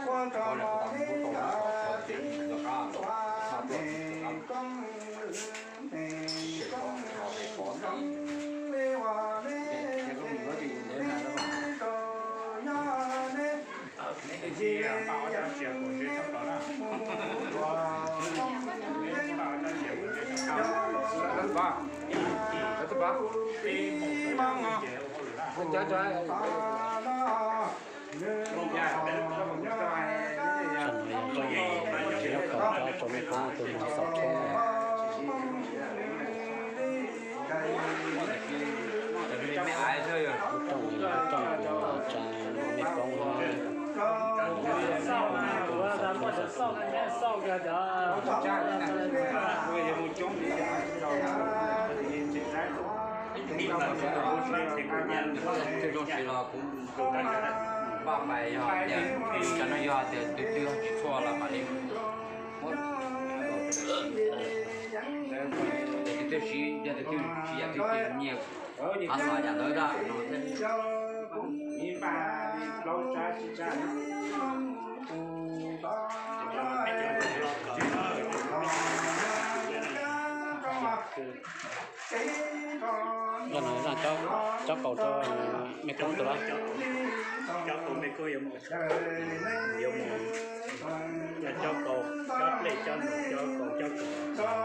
Tsob no yog tsob uas yog kom coj rau mej koob tus muag xov tshoob na. Lub rooj no yog lub rooj uas tsa mej koob na. Thiaj zoo siv los kuv npaj pais yog tias cov no yog tias twg twg tsis tshua los mam li muab. Yog tus twg siv, yog tus twg siv yam twg ces nyias qhov xav yam ntawd da no. Zaj no zaj cob qaus rau mej koob tus lawm. Cob qaus mej koob yuav mus, yuav mus, yog cob qaus, cob dlej, cob num, cob qaus, cob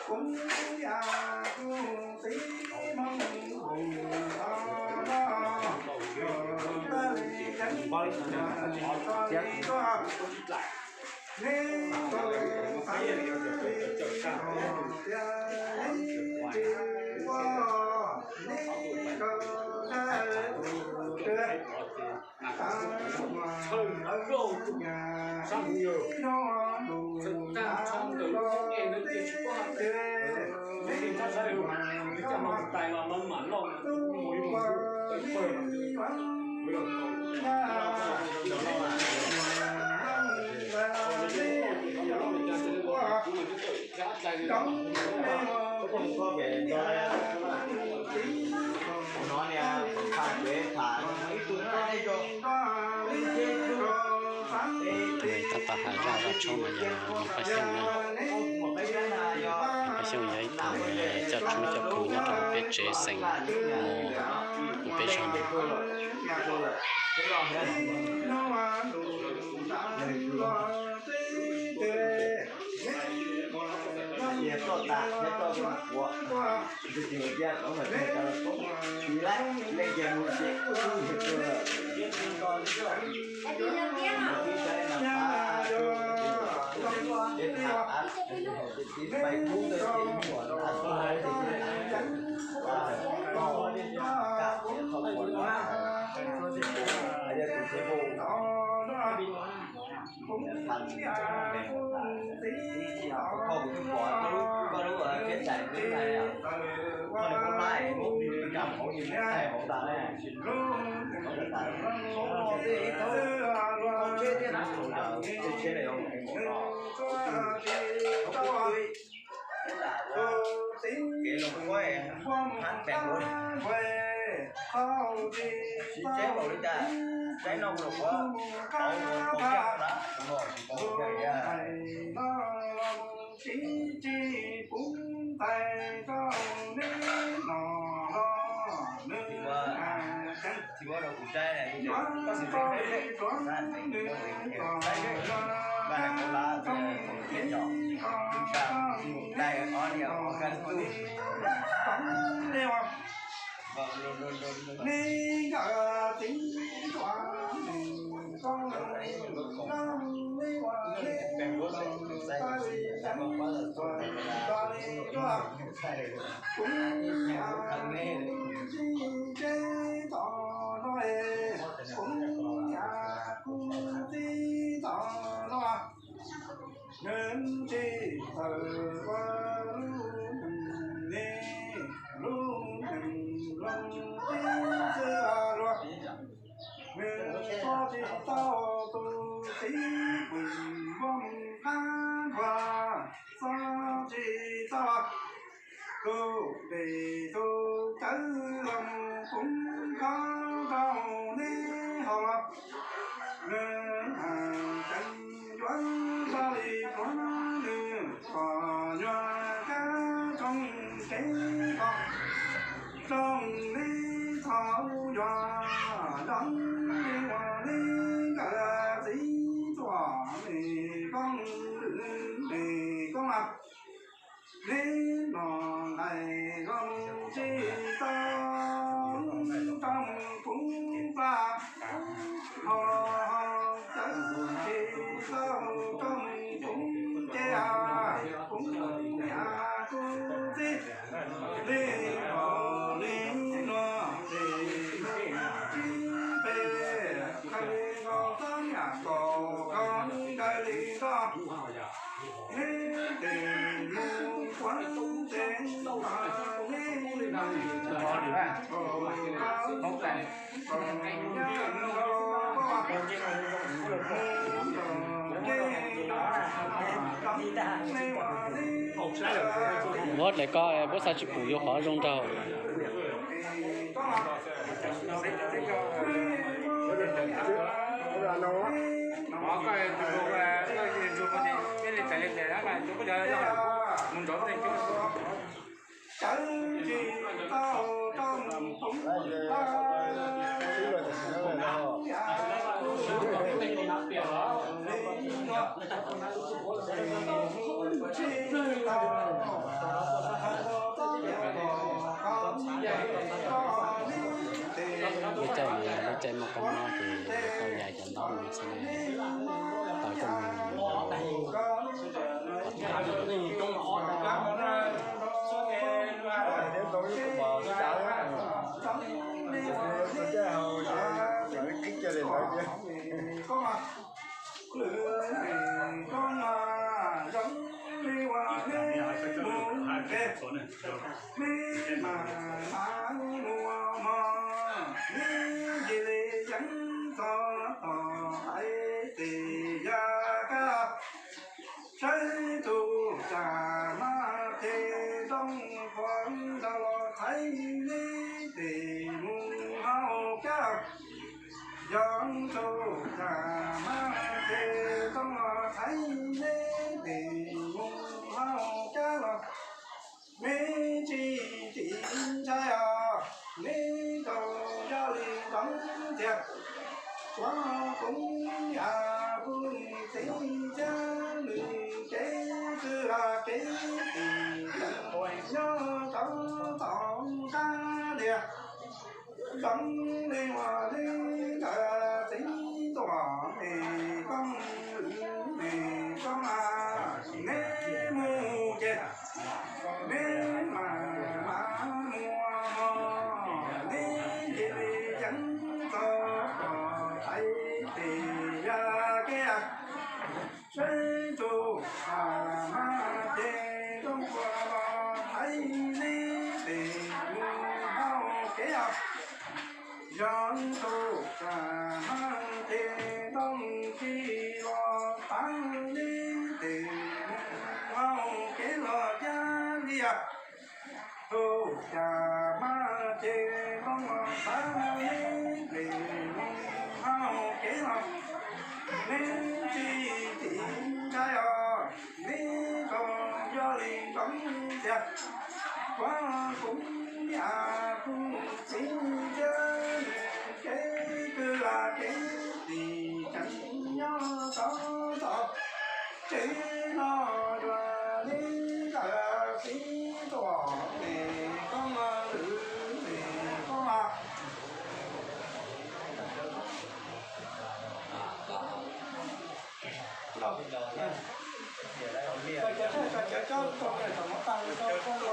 kws. Tab tom has zaj zaj tshoob no yog Mus Paj Xyooj na. Mus Paj Xyooj yog ib tug coj tshoob coj kws nyob rau peb tsev xeem Mus, Mus peb zog no. tau los nws ceev yuav txoj li puav nws kom nyuag kab rooj tsev ko rooj li thaum yuav zoo li ua li nkawd txiv tuam me koob lwm me koob a. Neb los nqaim los tsis tau rau mus puv paj, ho ho txawv tsis tau rau mus puv ces puv niam kuv txib. Li los li no ces mus tsis pem, qhov li no txhob niam kom koj nkaws li nroj. Neb ces mus kuav tes neb Muab dlawm ko, puab xav tsis pum yuav qhov zoo nraug. Lub caij no, lub caij muaj kab mob ces tau yais cov ntaub no xwb, tau coj mus Neb mas mas muaj mog, neb cia li yeej txog tom haiv tes yaj kab. Saib tus cas mas ces zoo npaum nrog los thaiv neb tes mus hauv kab. Yog tus cas mas ces zoo los thaiv neb tes mus hauv kab los. Neb tsis txim ntshai os, neb tau yog li ntxoov tiag. Tsuav kuv niam kuv txiv thiab nws kev kwv kev tij nyob rau tom qab liaj. Zoo li ua li ntawd txiv tuam me koob, me koob a, neb mus ces neb mas mas muaj mog, neb cia li yeej txog tom haiv tes yaj kab. Saib tus cas mas ces zoo npaum los thaiv neb tes mus hauv kev os. Yog tus cas mas ces zoo tsis los thaiv neb tes mus hauv kev los yaj liaj. Tus cas mas ces zoo los thaiv neb tes mus hauv kev los. Neb tsis txim ntshai os, neb tau yog li ntxoov tiag. Kuv kuv niam kuv txiv thiab nws kev kwv kev tij tseem nyob rau tom tsev no dua li ntawd txiv tuam me koob, lwm me koob a. Cov pog cov pej xeem cov nus, cov txiv cov mej koob hab nus mej koob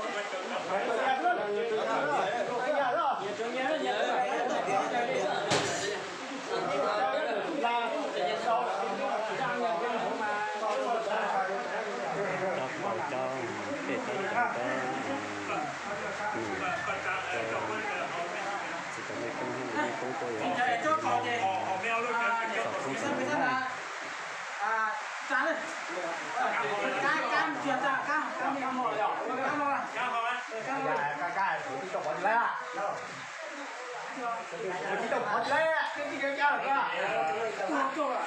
kuj yog txog koob txog nus na. tuaj